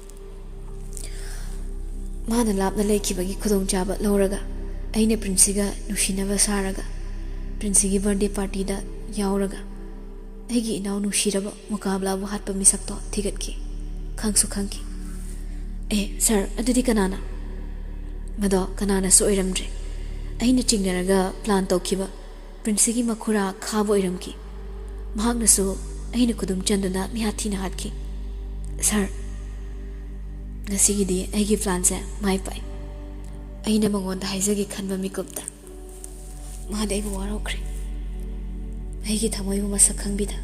ꯃꯥꯅ ꯂꯥꯞꯅ ꯂꯩꯈꯤꯕꯒꯤ ꯈꯨꯗꯣꯡꯆꯥꯕ ꯂꯧꯔꯒ ꯑꯩꯅ ꯄ꯭ꯔꯤꯟꯁꯤꯒ ꯅꯨꯡꯁꯤꯅꯕ ꯁꯥꯔꯒ, ꯄ꯭ꯔꯤꯟꯁꯤꯒꯤ ꯕꯥꯔꯗꯦ ꯄꯥꯔꯇꯤꯗ ꯌꯥꯎꯔꯒ, ꯑꯩꯒꯤ ꯏꯅꯥꯎ ꯅꯨꯡꯁꯤꯔꯕ ꯃꯨꯀꯥꯕꯂꯥꯕꯨ ꯍꯥꯠꯄ ꯃꯤꯁꯛꯇꯣ ꯊꯤꯒꯠꯈꯤ, ꯈꯪꯁꯨ ꯈꯪꯈꯤ꯫ ꯑꯦ ꯁꯥꯔ, ꯑꯗꯨꯗꯤ ꯀꯅꯥꯅ? ꯃꯗꯣ ꯀꯅꯥꯅꯁꯨ ꯑꯣꯏꯔꯝꯗ꯭ꯔꯦ꯫ ꯑꯩꯅ ꯆꯤꯡꯅꯔꯒ ꯄ꯭ꯂꯥꯟ ꯇꯧꯈꯤꯕ ꯄ꯭ꯔꯤꯟꯁꯤꯒꯤ ꯃꯈꯨꯔꯥ ꯈꯥꯕ ꯑꯣꯏꯔꯝꯈꯤ꯫ ꯃꯍꯥꯛꯅꯁꯨ ꯑꯩꯅ ꯈꯨꯗꯨꯝ ꯆꯟꯗꯨꯅ ꯃꯤꯍꯥꯠ ꯊꯤꯅ ꯍꯥꯠꯈꯤ꯫ ꯁꯥꯔ, ꯉꯁꯤꯒꯤꯗꯤ ꯑꯩꯒꯤ ꯄ꯭ꯂꯥꯟꯁꯦ ꯃꯥꯏ ꯄꯥꯛꯏ꯫ ꯑꯩꯅ ꯃꯉꯣꯟꯗ ꯍꯥꯏꯖꯒꯦ ꯈꯟꯕ ꯃꯤꯀꯨꯞꯇ ꯃꯥꯗꯤ ꯑꯩꯕꯨ ꯋꯥꯔꯧꯈ꯭ꯔꯦ꯫ ꯑꯩꯒꯤ ꯊꯃꯣꯏꯕꯨ ꯃꯁꯛ ꯈꯪꯕꯤꯗ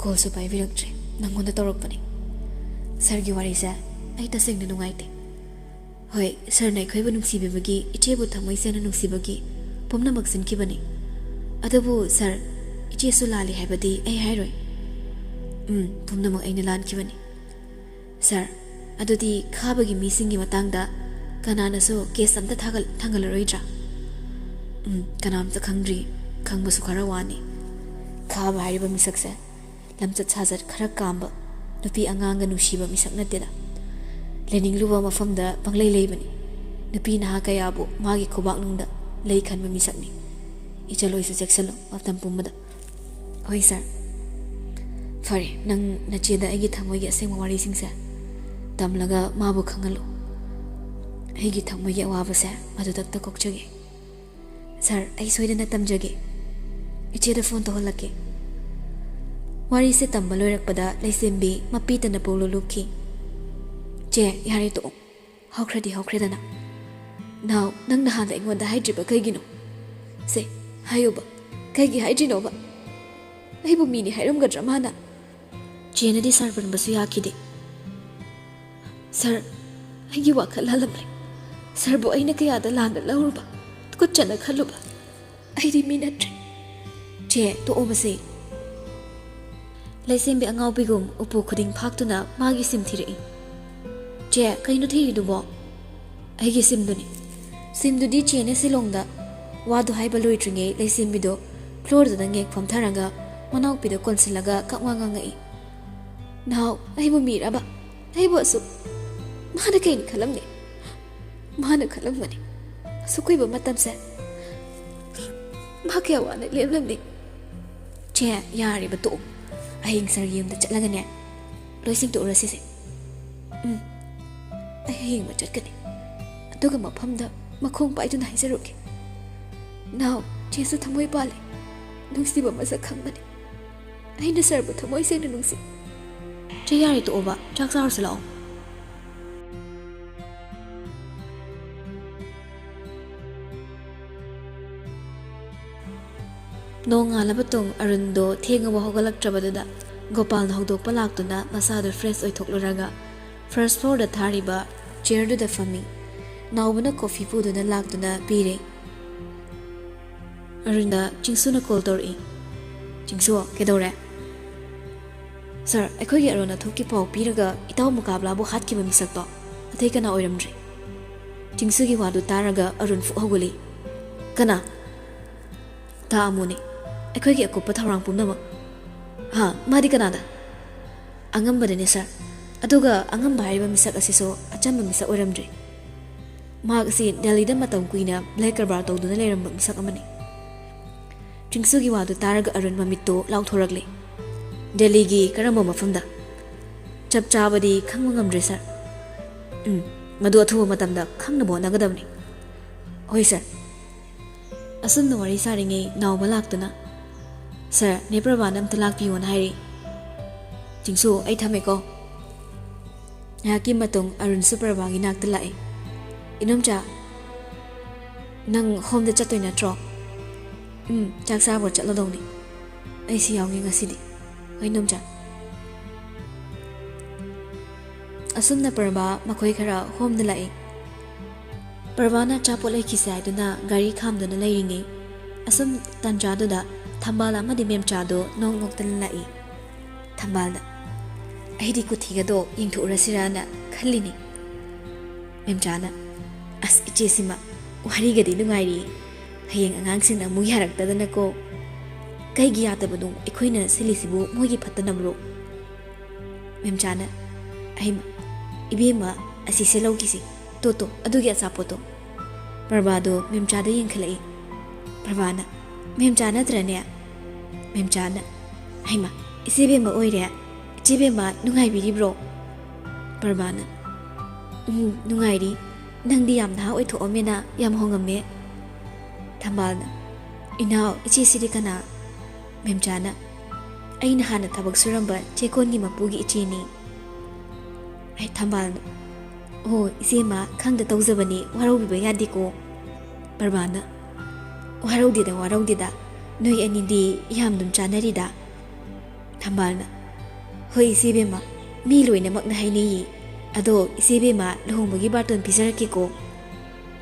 ꯀꯣꯜꯁꯨ ꯄꯥꯏꯕꯤꯔꯛꯇ꯭ꯔꯦ꯫ ꯅꯪꯉꯣꯟꯗ ꯇꯧꯔꯛꯄꯅꯤ꯫ ꯁꯥꯔꯒꯤ ꯋꯥꯔꯤꯁꯦ ꯑꯩ ꯇꯁꯦꯡꯅ ꯅꯨꯡꯉꯥꯏꯇꯦ꯫ ꯍꯣꯏ, ꯁꯥꯔꯅ ꯑꯩꯈꯣꯏꯕꯨ ꯅꯨꯡꯁꯤꯕꯤꯕꯒꯤ, ꯏꯆꯦꯕꯨ ꯊꯃꯣꯏ ꯁꯦꯡꯅ ꯅꯨꯡꯁꯤꯕꯒꯤ ꯄꯨꯝꯅꯃꯛ ꯁꯤꯟꯈꯤꯕꯅꯤ꯫ ꯑꯗꯨꯕꯨ ꯁꯥꯔ, ꯏꯆꯦꯁꯨ ꯂꯥꯜꯂꯤ ꯍꯥꯏꯕꯗꯤ ꯑꯩ ꯍꯥꯏꯔꯣꯏ꯫ ꯎꯝ, ꯄꯨꯝꯅꯃꯛ ꯑꯩꯅ ꯂꯥꯟꯈꯤꯕꯅꯤ꯫ ꯁꯥꯔ, ꯑꯗꯨꯗꯤ ꯈꯥꯕꯒꯤ ꯃꯤꯁꯤꯡꯒꯤ ꯃꯇꯥꯡꯗ ꯀꯅꯥꯅꯁꯨ ꯀꯦꯁ ꯑꯝꯇ ꯊꯥꯒꯠ-, ꯊꯥꯡꯒꯠꯂꯔꯣꯏꯗ꯭ꯔꯥ? ꯎꯝ, ꯀꯅꯥꯝꯇ ꯈꯪꯗ꯭ꯔꯤ꯫ ꯈꯪꯕꯁꯨ ꯈꯔ ꯋꯥꯅꯤ꯫ ꯈꯥꯕ ꯍꯥꯏꯔꯤꯕ ꯃꯤꯁꯛꯁꯦ ꯂꯝꯆꯠ ꯁꯥꯖꯠ ꯈꯔ ꯀꯥꯝꯕ, ꯅꯨꯄꯤ ꯑꯉꯥꯡꯒ ꯅꯨꯡꯁꯤꯕ ꯃꯤꯁꯛ ꯅꯠꯇꯦꯗ꯫ ꯂꯩꯅꯤꯡꯂꯨꯕ ꯃꯐꯝꯗ ꯄꯪꯂꯩ ꯂꯩꯕꯅꯤ꯫ ꯅꯨꯄꯤ ꯅꯍꯥ ꯀꯌꯥꯕꯨ ꯃꯥꯒꯤ ꯈꯨꯕꯥꯛꯅꯨꯡꯗ ꯂꯩ ꯈꯟꯕ ꯃꯤꯁꯛꯅꯤ꯫ ꯏꯆꯜꯍꯣꯏꯁꯨ ꯆꯦꯛꯁꯤꯜꯂꯨ ꯃꯇꯝ ꯄꯨꯝꯕꯗ꯫ ꯍꯣꯏ ꯁꯥꯔ꯫ ꯐꯔꯦ, ꯅꯪ ꯅꯆꯦꯗ ꯑꯩꯒꯤ ꯊꯃꯣꯏꯒꯤ ꯑꯁꯦꯡꯕ ꯋꯥꯔꯤꯁꯤꯡꯁꯦ ꯇꯝꯂꯒ ꯃꯥꯕꯨ ꯈꯪꯍꯜꯂꯨ꯫ ꯑꯩꯒꯤ ꯊꯃꯣꯏꯒꯤ ꯑꯋꯥꯕꯁꯦ ꯃꯗꯨꯗꯛꯇ ꯀꯣꯛꯆꯒꯦ꯫ ꯁꯥꯔ, ꯑꯩ ꯁꯣꯏꯗꯅ ꯇꯝꯖꯒꯦ꯫ ꯏꯆꯦꯗ ꯐꯣꯟ ꯇꯧꯍꯜꯂꯛꯀꯦ꯫ ꯋꯥꯔꯤꯁꯦ ꯇꯝꯕ ꯂꯣꯏꯔꯛꯄꯗ ꯂꯩꯁꯦꯝꯕꯤ ꯃꯄꯤ ꯇꯅꯄꯨ ꯂꯨꯂꯨꯞꯈꯤ꯫ ꯆꯦ, ꯌꯥꯔꯦ ꯇꯣꯛꯑꯣ꯫ ꯍꯧꯈ꯭ꯔꯗꯤ ꯍꯧꯈ꯭ꯔꯦꯗꯅ꯫ ꯅꯥꯎ, ꯅꯪ ꯅꯍꯥꯟꯗ ꯑꯩꯉꯣꯟꯗ ꯍꯥꯏꯗ꯭ꯔꯤꯕ ꯀꯩꯒꯤꯅꯣ? ꯁꯦ, ꯍꯥꯏꯌꯨꯕ꯫ ꯀꯩꯒꯤ ꯍꯥꯏꯗ꯭ꯔꯤꯅꯣꯕ? ꯑꯩꯕꯨ ꯃꯤꯅꯤ ꯍꯥꯏꯔꯝꯒꯗ꯭ꯔꯥ ꯃꯥꯅ? ꯆꯦꯅꯗꯤ ꯁꯥꯔ ꯄꯟꯕꯁꯨ ꯌꯥꯈꯤꯗꯦ꯫ ꯁꯥꯔ, ꯑꯩꯒꯤ ꯋꯥꯈꯜ ꯂꯥꯜꯂꯝꯂꯦ꯫ ꯁꯥꯔꯕꯨ ꯑꯩꯅ ꯀꯌꯥꯗ ꯂꯥꯟꯅ ꯂꯧꯔꯨꯕ, ꯇꯨꯀꯠꯆꯅ ꯈꯜꯂꯨꯕ꯫ ꯑꯩꯗꯤ ꯃꯤ ꯅꯠꯇ꯭ꯔꯦ꯫ ꯆꯦ, ꯇꯣꯛꯑꯣ ꯃꯁꯤ꯫ ꯂꯩꯁꯦꯝꯕꯤ ꯑꯉꯥꯎꯕꯤꯒꯨꯝ ꯎꯄꯨ ꯈꯨꯗꯤꯡ ꯐꯥꯛꯇꯨꯅ ꯃꯥꯒꯤ ꯁꯤꯝ ꯊꯤꯔꯛꯏ꯫ ꯆꯦ, ꯀꯩꯅꯣ ꯊꯤꯔꯤꯗꯨꯕꯣ? ꯑꯩꯒꯤ ꯁꯤꯝꯗꯨꯅꯤ꯫ ꯁꯤꯝꯗꯨꯗꯤ ꯆꯦꯅ ꯁꯤꯂꯣꯡꯗ꯫ ꯋꯥꯗꯨ ꯍꯥꯏꯕ ꯂꯣꯏꯗ꯭ꯔꯤꯉꯩ ꯂꯩꯁꯦꯝꯕꯤꯗꯣ ꯐ꯭ꯂꯣꯔꯗꯨꯗ ꯉꯦꯛ ꯐꯝꯊꯔꯒ ꯃꯅꯥꯎꯄꯤꯗ ꯀꯣꯟꯁꯤꯜꯂꯒ ꯀꯛꯃ ꯉꯥꯡꯉꯛꯏ꯫ ꯅꯥꯎ, ꯑꯩꯕꯨ ꯃꯤꯔꯕ? ꯑꯩꯕꯨ ꯑꯁꯨꯛ ꯃꯥꯅ ꯀꯩꯅꯤ ꯈꯜꯂꯝꯅꯤ? ꯃꯥꯅ ꯈꯜꯂꯝꯒꯅꯤ ꯑꯁꯨꯛ ꯀꯨꯏꯕ ꯃꯇꯝꯁꯦ ꯃꯥ ꯀꯌꯥ ꯋꯥꯅ ꯂꯦꯜꯂꯝꯅꯤ꯫ ꯆꯦ, ꯌꯥꯔꯦꯕ, ꯇꯣꯛꯑꯣ꯫ ꯍꯌꯦꯡ ꯁꯥꯔꯒꯤ ꯌꯨꯝꯗ ꯆꯠꯂꯒꯅꯦ ꯂꯣꯏ ꯁꯦꯡꯗꯣꯛꯎꯔꯁꯤꯁꯦ꯫ ꯎꯝ꯫ ꯌꯦꯡꯕ ꯆꯠꯀꯅꯤ꯫ ꯑꯗꯨꯒ ꯃꯐꯝꯗ ꯃꯈꯣꯡ ꯄꯥꯏꯗꯨꯅ ꯍꯥꯏꯖꯔꯨꯒꯦ, "ꯅꯥꯎ, ꯆꯦꯁꯨ ꯊꯃꯣꯏ ꯄꯥꯜꯂꯦ, ꯅꯨꯡꯁꯤꯕ ꯃꯁꯛ ꯈꯪꯕꯅꯤ꯫ ꯑꯩꯅ ꯁꯔꯕꯨ ꯊꯃꯣꯏ ꯁꯦꯡꯅ ꯅꯨꯡꯁꯤ꯫" "ꯆꯦ, ꯌꯥꯔꯦ, ꯇꯣꯛꯑꯣꯕ, ꯆꯥꯛ ꯆꯥꯔꯨꯁꯤ ꯂꯥꯛꯑꯣ꯫" ꯅꯣꯡꯉꯥꯜꯂꯕ ꯇꯨꯡ ꯑꯔꯨꯟꯗꯣ ꯊꯦꯡꯉꯕ ꯍꯧꯒꯠꯂꯛꯇ꯭ꯔꯕꯗꯨꯗ ꯒꯣꯄꯥꯜꯅ ꯍꯧꯗꯣꯛꯄ ꯂꯥꯛꯇꯨꯅ ꯃꯁꯥꯗꯨ ꯐ꯭ꯔꯦꯁ ꯑꯣꯏꯊꯣꯛꯂꯨꯔꯒ ꯐꯥꯔꯁ ꯐ꯭ꯂꯣꯔꯗ ꯊꯥꯔꯤꯕ ꯆꯤꯌꯔꯗꯨꯗ ꯐꯝꯃꯤ꯫ ꯅꯥꯎꯕꯅ ꯀꯣꯐꯤ ꯄꯨꯗꯨꯅ ꯂꯥꯛꯇꯨꯅ ꯄꯤꯔꯦ꯫ ꯑꯔꯨꯟꯗ ꯆꯤꯡꯁꯨꯅ ꯀꯣꯜ ꯇꯧꯔꯛꯏ꯫ "ꯆꯤꯡꯁꯨ, ꯀꯩꯗꯧꯔꯦ?" "ꯁꯥꯔ, ꯑꯩꯈꯣꯏꯒꯤ ꯑꯔꯨꯟ ꯑꯊꯣꯛꯀꯤ ꯄꯥꯎ ꯄꯤꯔꯒ ꯏꯇꯥꯎ ꯃꯨꯀꯥꯕꯂꯥꯕꯨ ꯍꯥꯠꯈꯤꯕ ꯃꯤꯁꯛꯇꯣ ꯑꯇꯩ ꯀꯅꯥ ꯑꯣꯏꯔꯝꯗ꯭ꯔꯦ꯫" ꯆꯤꯡꯁꯨꯒꯤ ꯋꯥꯗꯨ ꯇꯥꯔꯒ ꯑꯔꯨꯟ ꯐꯨꯛ ꯍꯧꯒꯠꯂꯤ꯫ "ꯀꯅꯥ?" "ꯇꯥ ꯑꯃꯨꯅꯦ, ꯑꯩꯈꯣꯏꯒꯤ ꯑꯀꯨꯞꯄ ꯊꯧꯔꯥꯡ ꯄꯨꯝꯅꯃꯛ꯫" "ꯍꯥ, ꯃꯥꯗꯤ ꯀꯅꯥꯗ?" "ꯑꯉꯝꯕꯗꯅꯦ, ꯁꯥꯔ꯫ ꯑꯗꯨꯒ ꯑꯉꯝꯕ ꯍꯥꯏꯔꯤꯕ ꯃꯤꯁꯛ ꯑꯁꯤꯁꯨ ꯑꯆꯝꯕ ꯃꯤꯁꯛ ꯑꯣꯏꯔꯝꯗ꯭ꯔꯦ꯫ ꯃꯍꯥꯛ ꯑꯁꯤ ꯗꯦꯜꯂꯤꯗ ꯃꯇꯝ ꯀꯨꯏꯅ ꯕ꯭ꯂꯦꯛ ꯀꯔꯕꯥꯔ ꯇꯧꯗꯨꯅ ꯂꯩꯔꯝꯕ ꯃꯤꯁꯛ ꯑꯃꯅꯤ꯫" ꯆꯤꯡꯁꯨꯒꯤ ꯋꯥꯗꯨ ꯇꯥꯔꯒ ꯑꯔꯨꯟ ꯃꯃꯤꯠꯇꯨ ꯂꯥꯎꯊꯣꯔꯛꯂꯦ꯫ "ꯗꯦꯜꯂꯤꯒꯤ ꯀꯔꯝꯕ ꯃꯐꯝꯗ?" "ꯆꯞ ꯆꯥꯕꯗꯤ ꯈꯪꯕ ꯉꯝꯗ꯭ꯔꯦ, ꯁꯥꯔ꯫" "ꯎꯝ, ꯃꯗꯨ ꯑꯊꯨꯕ ꯃꯇꯝꯗ ꯈꯪꯅꯕ ꯍꯣꯠꯅꯒꯗꯕꯅꯤ꯫" "ꯍꯣꯏ, ꯁꯥꯔ꯫" ꯑꯁꯨꯝꯅ ꯋꯥꯔꯤ ꯁꯥꯔꯤꯉꯩ ꯅꯥꯎꯕ ꯂꯥꯛꯇꯨꯅ, "ꯁꯥꯔ, ꯅꯦ ꯄ꯭ꯔꯚꯥꯅ ꯑꯝꯇ ꯂꯥꯛꯄꯤꯌꯣꯅ ꯍꯥꯏꯔꯤ꯫ ꯆꯤꯡꯁꯨ, ꯑꯩ ꯊꯝꯃꯦꯀꯣ꯫" ꯉꯥꯏꯍꯥꯛꯀꯤ ꯃꯇꯨꯡ ꯑꯔꯨꯟꯁꯨ ꯄ꯭ꯔꯚꯥꯒꯤ ꯅꯥꯛꯇ ꯂꯥꯛꯏ꯫ "ꯏꯅꯣꯝꯆꯥ, ꯅꯪ ꯍꯣꯝꯗ ꯆꯠꯇꯣꯏ ꯅꯠꯇ꯭ꯔꯣ?" "ꯎꯝ, ꯆꯥꯛ ꯆꯥꯕ ꯆꯠꯂꯗꯧꯅꯤ꯫ ꯑꯩꯁꯨ ꯌꯥꯎꯒꯦ ꯉꯁꯤꯗꯤ꯫" "ꯍꯣꯏ, ꯏꯅꯣꯝꯆꯥ꯫" ꯑꯁꯨꯝꯅ ꯄ꯭ꯔꯚꯥ ꯃꯈꯣꯏ ꯈꯔ ꯍꯣꯝꯗ ꯂꯥꯛꯏ꯫ ꯄ꯭ꯔꯚꯥꯅ ꯑꯆꯥꯄꯣꯠ ꯂꯩꯈꯤꯁꯦ ꯍꯥꯏꯗꯨꯅ ꯒꯥꯔꯤ ꯈꯥꯝꯗꯨꯅ ꯂꯩꯔꯤꯉꯩ, ꯑꯁꯨꯝ ꯇꯥꯟꯖꯥꯗꯨꯗ ꯊꯝꯕꯥꯜ ꯑꯃꯗꯤ ꯃꯦꯝꯆꯥꯗꯣ ꯅꯣꯛ ꯅꯣꯛꯇꯅ ꯂꯥꯛꯏ꯫ ꯊꯝꯕꯥꯜꯅ, "ꯑꯩꯗꯤ ꯀꯨꯊꯤꯒꯗꯣ ꯌꯦꯡꯊꯣꯛꯎꯔꯁꯤꯔꯅ ꯈꯜꯂꯤꯅꯤ꯫" ꯃꯦꯝꯆꯥꯅ, "ꯑꯁ, ꯏꯆꯦꯁꯤꯃ ꯋꯥꯔꯤꯒꯗꯤ ꯅꯨꯡꯉꯥꯏꯔꯤ꯫ ꯍꯌꯦꯡ ꯑꯉꯥꯡꯁꯤꯡꯅ ꯑꯃꯨꯛ ꯌꯥꯔꯛꯇꯗꯅꯀꯣ꯫" "ꯀꯩꯒꯤ ꯌꯥꯗꯕꯅꯣ? ꯑꯩꯈꯣꯏꯅ ꯁꯤꯜꯂꯤꯁꯤꯕꯨ ꯃꯣꯏꯒꯤ ꯐꯠꯇꯅꯕ꯭ꯔꯣ?" ꯃꯦꯝꯆꯥꯅ, "ꯑꯍꯩꯃ, ꯏꯕꯦꯝꯃ, ꯑꯁꯤꯁꯦ ꯂꯧꯈꯤꯁꯤ꯫ ꯇꯣ, ꯇꯣ, ꯑꯗꯨꯒꯤ ꯑꯆꯥꯄꯣꯠꯇꯣ꯫" ꯄ꯭ꯔꯚꯥꯗꯣ ꯃꯦꯝꯆꯥꯗ ꯌꯦꯡꯈꯠꯂꯛꯏ꯫ ꯄ꯭ꯔꯚꯥꯅ, "ꯃꯦꯝꯆꯥ ꯅꯠꯇ꯭ꯔꯅꯦ?" ꯃꯦꯝꯆꯥꯅ, "ꯑꯍꯩꯃ, ꯏꯆꯦꯕꯦꯝꯃ ꯑꯣꯏꯔꯦ꯫ ꯏꯆꯦꯕꯦꯝꯃ, ꯅꯨꯡꯉꯥꯏꯕꯤꯔꯤꯕ꯭ꯔꯣ?" ꯄ꯭ꯔꯚꯥꯅ, "ꯎꯝ, ꯅꯨꯡꯉꯥꯏꯔꯤ꯫ ꯅꯪꯗꯤ ꯌꯥꯝ ꯅꯍꯥ ꯑꯣꯏꯊꯣꯛꯑꯝꯃꯦꯅ, ꯌꯥꯝ ꯍꯣꯡꯉꯝꯃꯦ꯫" ꯊꯝꯕꯥꯜꯅ, "ꯏꯅꯥꯎ, ꯏꯆꯦꯁꯤꯗꯤ ꯀꯅꯥ?" ꯃꯦꯝꯆꯥꯅ, "ꯑꯩꯅ ꯍꯥꯟꯅ ꯊꯕꯛ ꯁꯨꯔꯝꯕ ꯆꯦꯛꯀꯣꯟꯒꯤ ꯃꯄꯨꯒꯤ ꯏꯆꯦꯅꯤ꯫" ꯑꯩ ꯊꯝꯕꯥꯜꯅ, "ꯑꯣ, ꯏꯆꯦꯃ, ꯈꯪꯗ ꯇꯧꯖꯕꯅꯤ, ꯋꯥꯔꯧꯕꯤꯕ ꯌꯥꯗꯦꯀꯣ꯫" ꯄ꯭ꯔꯚꯥꯅ, "ꯋꯥꯔꯧꯗꯦꯗ, ꯋꯥꯔꯧꯗꯦꯗ꯫ ꯅꯣꯏ ꯑꯅꯤꯗꯤ ꯌꯥꯝ ꯑꯗꯨꯝ ꯆꯥꯟꯅꯔꯤꯗ꯫" ꯊꯝꯕꯥꯜꯅ, "ꯍꯣꯏ ꯏꯆꯦ ꯏꯕꯦꯝꯃ, ꯃꯤ ꯂꯣꯏꯅꯃꯛꯅ ꯍꯥꯏꯅꯩꯌꯦ꯫ ꯑꯗꯣ ꯏꯆꯦ ꯏꯕꯦꯝꯃ, ꯂꯨꯍꯣꯡꯕꯒꯤ ꯕꯥꯔꯇꯣꯟ ꯄꯤꯖꯔꯛꯀꯦꯀꯣ꯫"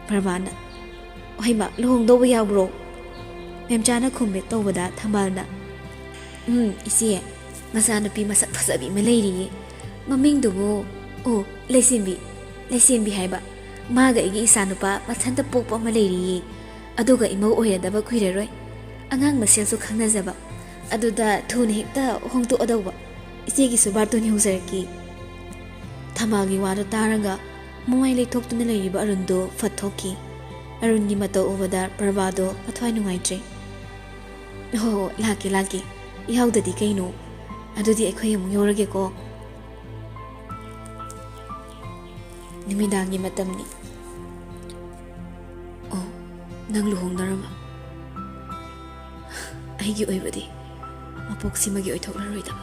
ꯄ꯭ꯔꯚꯥꯅ, "ꯍꯩꯃꯥ, ꯂꯨꯍꯣꯡꯗꯧꯕ ꯌꯥꯎꯕ꯭ꯔꯣ?" ꯃꯦꯝꯆꯥꯅ ꯈꯨꯝꯃꯦ ꯇꯧꯕꯗ ꯊꯝꯕꯥꯜꯅ, "ꯎꯝ, ꯏꯆꯦ, ꯃꯆꯥꯅꯨꯄꯤ ꯃꯁꯛ ꯐꯖꯕꯤ ꯑꯃ ꯂꯩꯔꯤꯌꯦ꯫ ꯃꯃꯤꯡꯗꯨꯕꯨ, ꯑꯣ, ꯂꯩꯁꯦꯝꯕꯤ, ꯂꯩꯁꯦꯝꯕꯤ ꯍꯥꯏꯕ꯫ ꯃꯥꯒ ꯑꯩꯒꯤ ꯏꯆꯥꯅꯨꯄꯥ ꯃꯊꯟꯇ ꯄꯣꯛꯄ ꯑꯃ ꯂꯩꯔꯤꯌꯦ꯫ ꯑꯗꯨꯒ ꯏꯃꯧ ꯑꯣꯏꯔꯗꯕ ꯀꯨꯏꯔꯔꯣꯏ꯫ ꯑꯉꯥꯡ ꯃꯁꯦꯜꯁꯨ ꯈꯪꯅꯖꯕ꯫ ꯑꯗꯨꯗ ꯊꯨꯅ ꯍꯦꯛꯇ ꯍꯣꯡꯗꯣꯛꯑꯗꯧꯕ꯫ ꯏꯆꯦꯒꯤꯁꯨ ꯕꯥꯔꯇꯣꯟ ꯌꯧꯖꯔꯛꯀꯦ꯫" ꯊꯝꯕꯥꯜꯒꯤ ꯋꯥꯗꯣ ꯇꯥꯔꯒ ꯃꯃꯥꯏ ꯂꯩꯊꯣꯛꯇꯨꯅ ꯂꯩꯔꯤꯕ ꯑꯔꯨꯟꯗꯣ ꯐꯠ ꯊꯣꯛꯈꯤ꯫ ꯑꯔꯨꯟꯒꯤ ꯃꯇꯧ ꯎꯕꯗ ꯄ꯭ꯔꯚꯥꯗꯣ ꯃꯊ꯭ꯋꯥꯏ ꯅꯨꯡꯉꯥꯏꯇ꯭ꯔꯦ꯫ "ꯍꯣ ꯍꯣ, ꯂꯥꯛꯀꯦ, ꯂꯥꯛꯀꯦ꯫ ꯌꯥꯎꯗꯗꯤ ꯀꯩꯅꯣ? ꯑꯗꯨꯗꯤ ꯑꯩꯈꯣꯏ ꯑꯃꯨꯛ ꯌꯧꯔꯒꯦꯀꯣ꯫" ꯅꯨꯃꯤꯗꯥꯡꯒꯤ ꯃꯇꯝꯅꯤ꯫ "ꯑꯣ, ꯅꯪ ꯂꯨꯍꯣꯡꯗꯣꯔꯕ? ꯑꯩꯒꯤ ꯑꯣꯏꯕꯗꯤ ꯃꯄꯣꯛꯁꯤꯃꯒꯤ ꯑꯣꯏꯊꯣꯛꯂꯔꯣꯏꯗꯕ꯫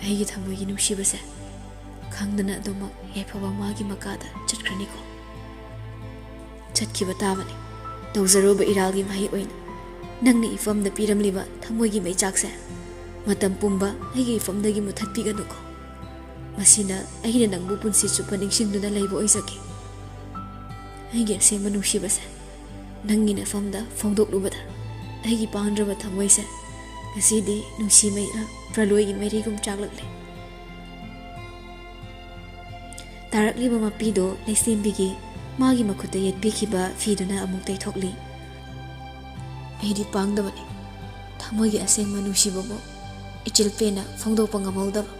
ꯑꯩꯒꯤ ꯊꯃꯣꯏꯒꯤ ꯅꯨꯡꯁꯤꯕꯁꯦ ꯈꯪꯗꯅ ꯑꯗꯨꯃꯛ ꯌꯥꯏꯐꯕ ꯃꯥꯒꯤ ꯃꯀꯥꯗ ꯆꯠꯈ꯭ꯔꯅꯤꯀꯣ꯫ ꯆꯠꯈꯤꯕ ꯇꯥꯕꯅꯤ, ꯇꯧꯖꯔꯨꯕ ꯏꯔꯥꯜꯒꯤ ꯃꯍꯩ ꯑꯣꯏꯅ꯫ ꯅꯪꯅ ꯏꯐꯝꯗ ꯄꯤꯔꯝꯂꯤꯕ ꯊꯃꯣꯏꯒꯤ ꯃꯩꯆꯥꯛꯁꯦ ꯃꯇꯝ ꯄꯨꯝꯕ ꯑꯩꯒꯤ ꯏꯐꯝꯗꯒꯤ ꯃꯨꯊꯠꯄꯤꯒꯅꯨꯀꯣ꯫ ꯃꯁꯤꯅ ꯑꯩꯅ ꯅꯪꯕꯨ ꯄꯨꯟꯁꯤ ꯆꯨꯞꯄ ꯅꯤꯡꯁꯤꯡꯗꯨꯅ ꯂꯩꯕ ꯑꯣꯏꯖꯒꯦ꯫ ꯑꯩꯒꯤ ꯑꯁꯦꯡꯕ ꯅꯨꯡꯁꯤꯕꯁꯦ ꯅꯪꯒꯤ ꯅꯐꯝꯗ ꯐꯣꯡꯗꯣꯛꯂꯨꯕꯗ ꯑꯩꯒꯤ ꯄꯥꯡꯗ꯭ꯔꯕ ꯊꯃꯣꯏꯁꯦ ꯉꯁꯤꯗꯤ ꯅꯨꯡꯁꯤ ꯃꯩꯔꯥ ꯄ꯭ꯔꯂꯣꯏꯒꯤ ꯃꯩꯔꯤꯒꯨꯝ ꯆꯥꯛꯂꯛꯂꯦ꯫" ꯇꯥꯔꯛꯂꯤꯕ ꯃꯄꯤꯗꯨ ꯂꯩꯁꯦꯝꯕꯤꯒꯤ ꯃꯥꯒꯤ ꯃꯈꯨꯠꯇ ꯌꯦꯠꯄꯤꯈꯤꯕ ꯐꯤꯗꯨꯅ ꯑꯃꯨꯛ ꯇꯩꯊꯣꯛꯂꯤ꯫ "ꯑꯩꯗꯤ ꯄꯥꯡꯗꯕꯅꯤ꯫ ꯊꯃꯣꯏꯒꯤ ꯑꯁꯦꯡꯕ ꯅꯨꯡꯁꯤꯕꯕꯨ ꯏꯆꯤꯜ ꯄꯦꯟꯅ ꯐꯣꯡꯗꯣꯛꯄ ꯉꯝꯍꯧꯗꯕ꯫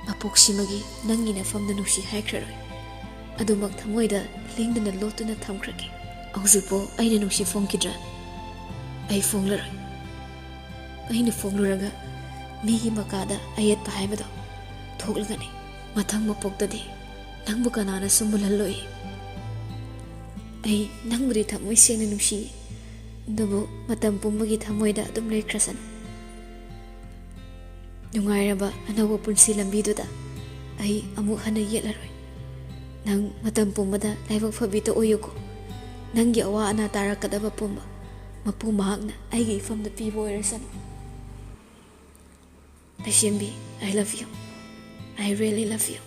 ꯃꯄꯣꯛꯁꯤꯃꯒꯤ ꯅꯪꯒꯤ ꯅꯐꯝꯗ ꯅꯨꯡꯁꯤ ꯍꯥꯏꯈ꯭ꯔꯔꯣꯏ꯫ ꯑꯗꯨꯃꯛ ꯊꯃꯣꯏꯗ ꯂꯦꯡꯗꯅ ꯂꯣꯠꯇꯨꯅ ꯊꯝꯈ꯭ꯔꯒꯦ꯫ ꯍꯧꯖꯤꯛꯄꯨ ꯑꯩꯅ ꯅꯨꯡꯁꯤ ꯐꯣꯡꯈꯤꯗ꯭ꯔꯥ? ꯑꯩ ꯐꯣꯡꯂꯔꯣꯏ꯫ ꯑꯩꯅ ꯐꯣꯡꯂꯨꯔꯒ ꯃꯤꯒꯤ ꯃꯀꯥꯗ ꯑꯌꯦꯠꯄ ꯍꯥꯏꯕꯗꯣ ꯄꯣꯛꯂꯒꯅꯤ꯫ ꯃꯊꯪ ꯃꯄꯣꯛꯇꯗꯤ ꯅꯪꯕꯨ ꯀꯅꯥꯅꯁꯨ ꯃꯨꯜꯍꯜꯂꯣꯏ꯫ ꯑꯩ ꯅꯪꯕꯨꯗꯤ ꯊꯃꯣꯏ ꯁꯦꯡꯅ ꯅꯨꯡꯁꯤ, ꯑꯗꯨꯕꯨ ꯃꯇꯝ ꯄꯨꯝꯕꯒꯤ ꯊꯃꯣꯏꯗ ꯑꯗꯨꯝ ꯂꯩꯈ꯭ꯔꯁꯅꯨ꯫ ꯅꯨꯡꯉꯥꯏꯔꯕ ꯑꯅꯧꯕ ꯄꯨꯟꯁꯤ ꯂꯝꯕꯤꯗꯨꯗ ꯑꯩ ꯑꯃꯨꯛ ꯍꯟꯅ ꯌꯦꯠꯂꯔꯣꯏ꯫ ꯅꯪ ꯃꯇꯝ ꯄꯨꯝꯕꯗ ꯂꯥꯏꯕꯛ ꯐꯕꯤꯗ ꯑꯣꯏꯌꯨꯀꯣ꯫ ꯅꯪꯒꯤ ꯑꯋꯥ ꯑꯅꯥ ꯇꯥꯔꯛꯀꯗꯕ ꯄꯨꯝꯕ ꯃꯄꯨ ꯃꯍꯥꯛꯅ ꯑꯩꯒꯤ ꯏꯐꯝꯗ ꯄꯤꯕ ꯑꯣꯏꯔꯁꯅꯨ꯫ ꯂꯩꯁꯦꯝꯕꯤ, I love you. I really love you.